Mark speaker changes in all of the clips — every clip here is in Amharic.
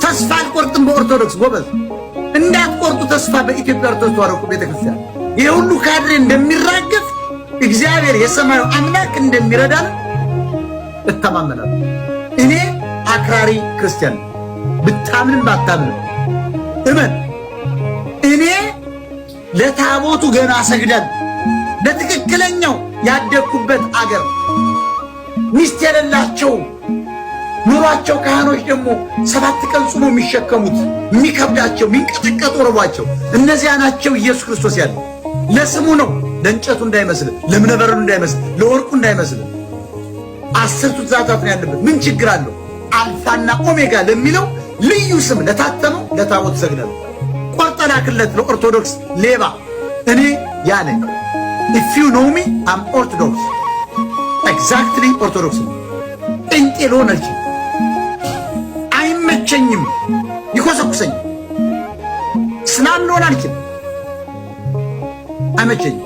Speaker 1: ተስፋ አልቆርጥም በኦርቶዶክስ። ጎበዝ፣ እንዳትቆርጡ ተስፋ በኢትዮጵያ ኦርቶዶክስ ተዋሕዶ ቤተክርስቲያን። ይህ ሁሉ ካድሬ እንደሚራገፍ፣ እግዚአብሔር የሰማዩ አምላክ እንደሚረዳን እተማመናለሁ። እኔ አክራሪ ክርስቲያን፣ ብታምንም ባታምንም እመን። እኔ ለታቦቱ ገና እሰግዳለሁ። ለትክክለኛው ያደግኩበት አገር ሚስት የሌላቸው ኑሯቸው ካህኖች ደግሞ 7 ቀን ጾሞ የሚሸከሙት የሚከብዳቸው የሚንቀጠቀጡ ርቧቸው እነዚያ ናቸው። ኢየሱስ ክርስቶስ ያለ ለስሙ ነው፣ ለእንጨቱ እንዳይመስል፣ ለእብነበረዱ እንዳይመስል፣ ለወርቁ እንዳይመስል። አስርቱ ትእዛዛት ነው ያለበት። ምን ችግር አለው? አልፋና ኦሜጋ ለሚለው ልዩ ስም ለታተመው ለታቦት ሰግዳለሁ። ቆርጠህ ላክለት ለኦርቶዶክስ ሌባ። እኔ ያ ነኝ። If you know me, I'm Orthodox, exactly ኦርቶዶክስ ነው። ጴንጤ ልሆን አልችልም። አይመቸኝም፣ ይኮሰኩሰኝ። እስላም ልሆን አልችልም፣ አይመቸኝም።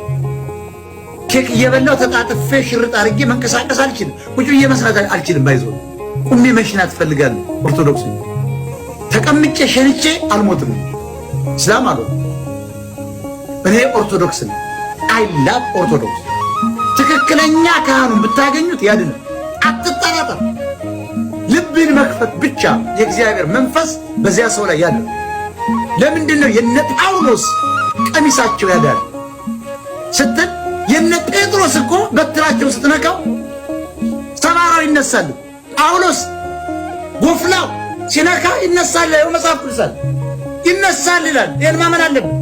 Speaker 1: ኬክ እየበላሁ ተጣጥፌ ሽርጥ አድርጌ መንቀሳቀስ አልችልም። ቁጭ ብዬ መስራት አልችልም። ባይዞ ቁሜ መሽናት እፈልጋለሁ። ኦርቶዶክስ ተቀምጬ ሸንቼ አልሞትም። እስላም አሉ። እኔ ኦርቶዶክስ ነኝ። I love Orthodox። ትክክለኛ ካህኑን ብታገኙት ያድናል። አትጠራጠር። ልብን መክፈት ብቻ የእግዚአብሔር መንፈስ በዚያ ሰው ላይ ያድራል። ለምንድን ነው የነ ጳውሎስ ቀሚሳቸው ያዳል ስትል፣ የነ ጴጥሮስ እኮ በትራቸው ስትነካው ሰባራው ይነሳል። ጳውሎስ ጎፍላው ሲነካ ይነሳል። ይኸው መጽሐፍ ቅዱስ አለ ይነሳል ይላል። ይህን ማመን አለብን።